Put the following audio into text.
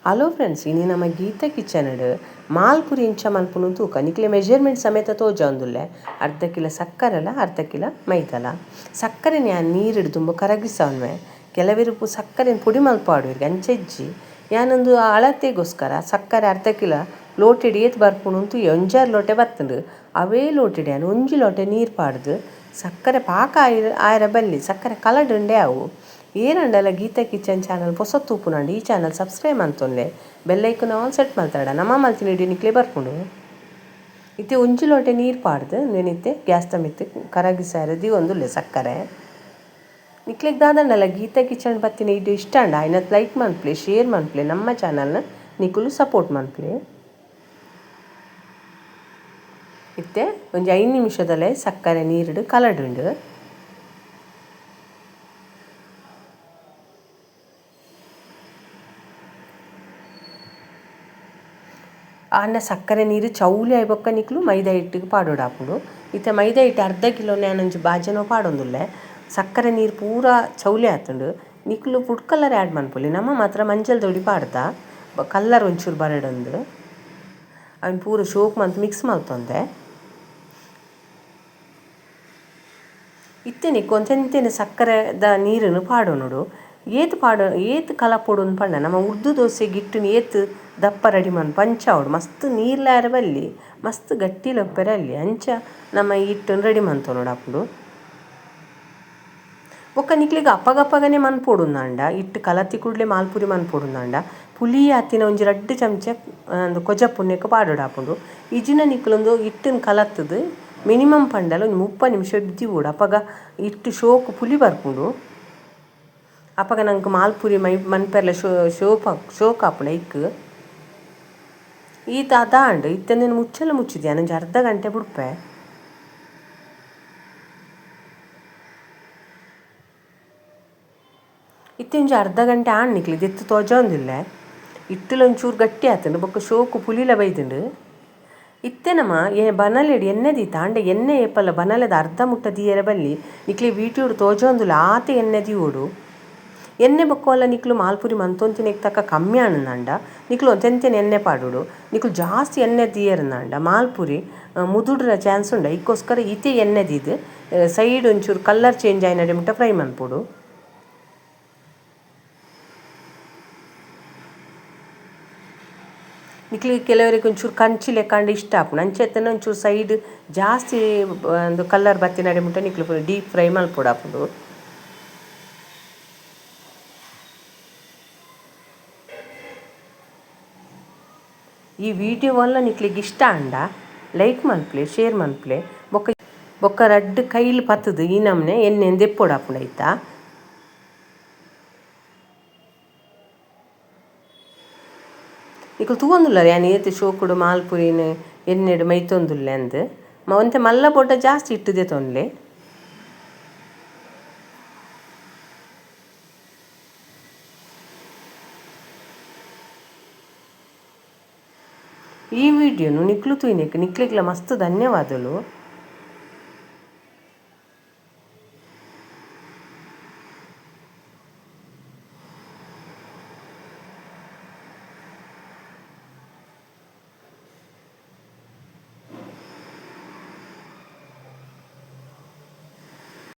Hello friends, ಇನಿ ನಮ್ಮ Gita kitchen malpuri ಇಂಚ ಮಲ್ಪುನು ತೂಕ ನಿಕ್ಲೆ ಮೆಜರ್ಮೆಂಟ್ ಸಮೇತ ತೋಜೊಂದುಲ್ಲೆ. ಅರ್ಧ ಕಿಲೋ ಸಕ್ಕರೆಲ, ಅರ್ಧ ಕಿಲೋ ಮೈದಲ. ಸಕ್ಕರೆ ಯಾನ್ ನೀರಿಡು ದುಂಬು ಕರಗಿಸವನ್ವೆ. ಕೆಲವೆರು ಸಕ್ಕರೆನ್ ಪೊಡಿ ಮಲ್ಪಾಡುವೆರ್ ಅಂಚೆಜ್ಜಿ. ಯಾನೊಂದು ಅಳತೆಗೋಸ್ಕರ ಸಕ್ಕರೆ ಅರ್ಧ ಕಿಲೋ ಲೋಟೆಡ್ ಏತ್ ಬರ್ಪುಂಡು ತೂಯೆ, ಒಂಜಾರು ಲೋಟೆ ಬತ್ತುಂಡು. ಅವೇ ಲೋಟೆಡ್ ಯಾನ್ ಒಂಜಿ ಲೋಟೆ ನೀರು ಪಾಡ್ದು ಸಕ್ಕರೆ ಪಾಕ ಆಯರ ಬಲ್ಲಿ, ಸಕ್ಕರೆ ಕಲಡುಂಡೆ ಅವು. ಏರಂಡಲ ಗೀತಾ ಕಿಚನ್ ಚಾನಲ್ ಪೊಸ ತೂಪುನಂಡ ಈ ಚಾನಲ್ ಸಬ್ಸ್ಕ್ರೈಬ್ ಮಂತೊನ್ಲೆ, bell icon all set ಮಲ್ತಾಡ ನಮ್ಮ ಮಲ್ತಿನ ವಿಡಿಯೋ ನಿಕ್ಲೆ ಬರ್ಪುಂಡು. ಇತ್ತೆ ಒಂಜಿ ಲೋಟೆ ನೀರು ಪಾಡ್ದು ನೆನಿತ್ತೆ ಗ್ಯಾಸ್ ಮಿತ್ತ್ ಕರಗಿಸಾರೆ ದೀವೊಂದುಲ್ಲೆ ಸಕ್ಕರೆ. ನಿಕ್ಲೆಗ್ ದಾದಂಡಲ ಗೀತಾ ಕಿಚನ್ ಬತ್ತಿನ ವಿಡಿಯೋ ಇಷ್ಟ ಅಂಡ ಆಯ್ನತ್ ಲೈಕ್ ಮನ್ಪ್ಲೆ, ಶೇರ್ ಮನ್ಪ್ಲೆ, ನಮ್ಮ ಚಾನಲ್ನ ನಿಕುಲು ಸಪೋರ್ಟ್ ಮನ್ಪ್ಲೆ. ಇತ್ತೆ ಒಂಜಿ 5 ನಿಮಿಷದಲ್ಲೇ ಸಕ್ಕರೆ ನೀರುಡು ಕಲಡುಂಡು. ಆಂಡ ಸಕ್ಕರೆ ನೀರು ಚೌಲಿ ಆಯ್ಬೊಕ್ಕ ನಿಕ್ಲು ಮೈದಾ ಹಿಟ್ಟಿಗೆ ಪಾಡೋಡಾಪುಂಡು. ಇತ್ತೆ ಮೈದಾ ಹಿಟ್ಟು ಅರ್ಧ ಕಿಲೋ ನಾನೊಂಜಿ ಬಾಜನೋ ಪಾಡೊಂದುಲ್ಲೆ. ಸಕ್ಕರೆ ನೀರು ಪೂರ ಚೌಲಿ ಆತುಂಡು. ನಿಕ್ಲು food colour add ಮನ್ಪೊಲಿ, ನಮ್ಮ ಮಾತ್ರ ಮಂಜಲ್ ದೊಡಿ ಪಾಡ್ದ ಕಲ್ಲರ್ ಒಂಚೂರು ಬರಡೊಂದು ಅವೆನ್ ಪೂರ ಶೋಕ್ ಮಂತ್ ಮಿಕ್ಸ್ ಮಲ್ತೊಂದೆ. ಇತ್ತೆ ನಿಕ್ಕು ಒಂತೆಂತೆನೆ ಸಕ್ಕರೆದ ನೀರನ್ನು ಪಾಡೊನುಡು. ಏತ್ ಪಾಡೊ ಏತ್ ಕಲಪೊಡು ಪಂಡ ನಮ್ಮ ಉರ್ದು ದೋಸೆ ಗಿಟ್ಟುನು ಏತ್ ದಪ್ಪ ರೆಡಿ ಮನ್ಪ ಅಂಚಾವೊಡು. ಮಸ್ತ್ ನೀರ್ಲಾರ ಬಲ್ಲಿ, ಮಸ್ತ್ ಗಟ್ಟಿ ಲಪ್ಪೆರೆ ಅಲ್ಲಿ ಅಂಚ ನಮ್ಮ ಹಿಟ್ಟನ್ನು ರೆಡಿ ಮಂತೊನೊಡಾಪುಂಡು. ಬೊಕ್ಕ ನಿಕ್ಲೆಗ್ ಅಪಗಪಗನೆ ಮನ್ಪೊಡುಂದಾಂಡ ಹಿಟ್ಟು ಕಲತಿ ಕೂಡ್ಲೆ ಮಾಲ್ಪುರಿ ಮನ್ಪೊಡುಂದಾಂಡ ಪುಲಿ ಆತಿನ ಒಂಜಿ 2 ಚಮಚ ಕೊಜಪುನ್ನೆಕ್ ಪಾಡೊಡಾಪುಂಡು. ಇಜಿನ ನಿಕ್ಲೊಂದು ಹಿಟ್ಟನ್ನು ಕಲತ್ತದು ಮಿನಿಮಮ್ ಪಂಡಲ ಒಂಜಿ 30 ನಿಮಿಷ ದಿವೊಡು. ಅಪಗ ಹಿಟ್ಟು ಶೋಕು ಪುಲಿ ಬರ್ಪುಂಡು. ಅಪಗ ನಂಗೆ ಮಾಲ್ಪುರಿ ಮೈ ಮನ್ಪೆರ್ಲ ಶೋಕ್ ಆಪುಂಡು ಐಕ್. ಈತ ಅದಾಂಡ್ ಇತ್ತೆ ಮುಚ್ಚಲ ಮುಚ್ಚಿದ್ಯಾ ಒಂಜಿ ಅರ್ಧ ಗಂಟೆ ಬುಡ್ಪೆ. ಇತ್ತೆ ಒಂಜಿ ಅರ್ಧ ಗಂಟೆ ಆಂಡ್ ನಿಕ್ಲೆ ದೆತ್ತ್ ತೋಜೊಂದಿಲ್ಲೆ. ಹಿಟ್ಟುಲ ಒಂಚೂರು ಗಟ್ಟಿ ಆತುಂಡು, ಬೊಕ್ಕ ಶೋಕು ಪುಲಿಲ ಬೈದುಂಡು. ಇತ್ತೆ ನಮ ಬನಲೆಡ್ ಎಣ್ಣೆ ದೀತ ಆಂಡ ಎಣ್ಣೆ ಏಪಲ ಬನಲೆದ ಅರ್ಧ ಮುಟ್ಟ ದೀಯರೆ ಬಲ್ಲಿ. ನಿಕ್ಲೆ ವೀಡಿಯೋಡು ತೋಜೊಂದುಲ್ಲ ಆತೆ ಎಣ್ಣೆ ದೀವೊಡು. ಎಣ್ಣೆ ಬೊಕ್ಕೋಲ ನಿಕ್ಲು ಮಾಲ್ಪುರಿ ಮಂತೊಂತಿನೆಗ್ ತಕ್ಕ ಕಮ್ಮಿ ಆಂಡ ನಿಕ್ಲು ಒಂತೆಂತೆನೆ ಎಣ್ಣೆ ಪಾಡೋಡು. ನಿಕ್ಲು ಜಾಸ್ತಿ ಎಣ್ಣೆ ದೀಯರ್ನಾಂಡ ಮಾಲ್ಪುರಿ ಮುದುಡ್ರ ಚಾನ್ಸ್ ಉಂಡು. ಐಕ್ಕೋಸ್ಕರ ಇತ್ತೆ ಎಣ್ಣೆ ದೀದ್ ಸೈಡ್ ಒಂಚೂರು ಕಲ್ಲರ್ ಚೇಂಜ್ ಆಯಿನಡೆ ಮುಟ್ಟ ಫ್ರೈ ಮನ್ಪೊಡು. ನಿಕ್ಲಿಗೆ ಕೆಲವರಿಗೆ ಒಂಚೂರು ಕಂಚಿ ಲೆಕ್ಕಂಡ ಇಷ್ಟ ಆಪುಂಡು. ಅಂಚೆತ್ತನ ಒಂಚೂರು ಸೈಡ್ ಜಾಸ್ತಿ ಒಂದು ಕಲ್ಲರ್ ಬತ್ತಿನಡೆ ಮುಟ್ಟ ನಿಕ್ಲು ಡೀಪ್ ಫ್ರೈ ಮನ್ಪೊಡಾಪುಂಡು. ಈ ವಿಡಿಯೋ ವಲ್ಲ ನಿಕ್ಲೆಗ್ ಇಷ್ಟ ಅಂಡ ಲೈಕ್ ಮನ್ಪ್ಲೆ, ಶೇರ್ ಮನ್ಪ್ಲೆ. ಬೊಕ್ಕ ಬೊಕ್ಕ ರಡ್ಡ್ ಕೈಲ್ ಪತ್ತುದು ಈ ನಮ್ನೆ ಎಣ್ಣೆನ್ ದೆಪ್ಪೊಡಾಪುಂಡು ಐತ. ನಿಕುಲು ತೂವೊಂದುಲ್ಲರ್ ಯಾನ್ ಏತ್ ಶೋಕುಡು ಮಾಲ್ಪುರಿನ್ ಎಣ್ಣೆಡ್ ಮೈತೊಂದುಲ್ಲೆ ಅಂದ್. ಒಂತೆ ಮಲ್ಲ ಬೋಟ ಜಾಸ್ತಿ ಹಿಟ್ಟು ದೆತೊನ್ಲೆ. ಈ ವಿಡಿಯೋನು ನಿಕ್ಲು ತೂಯಿನೆಕ್ ನಿಕ್ಲೆಗ್ಲ ಮಸ್ತ್ ಧನ್ಯವಾದಲು.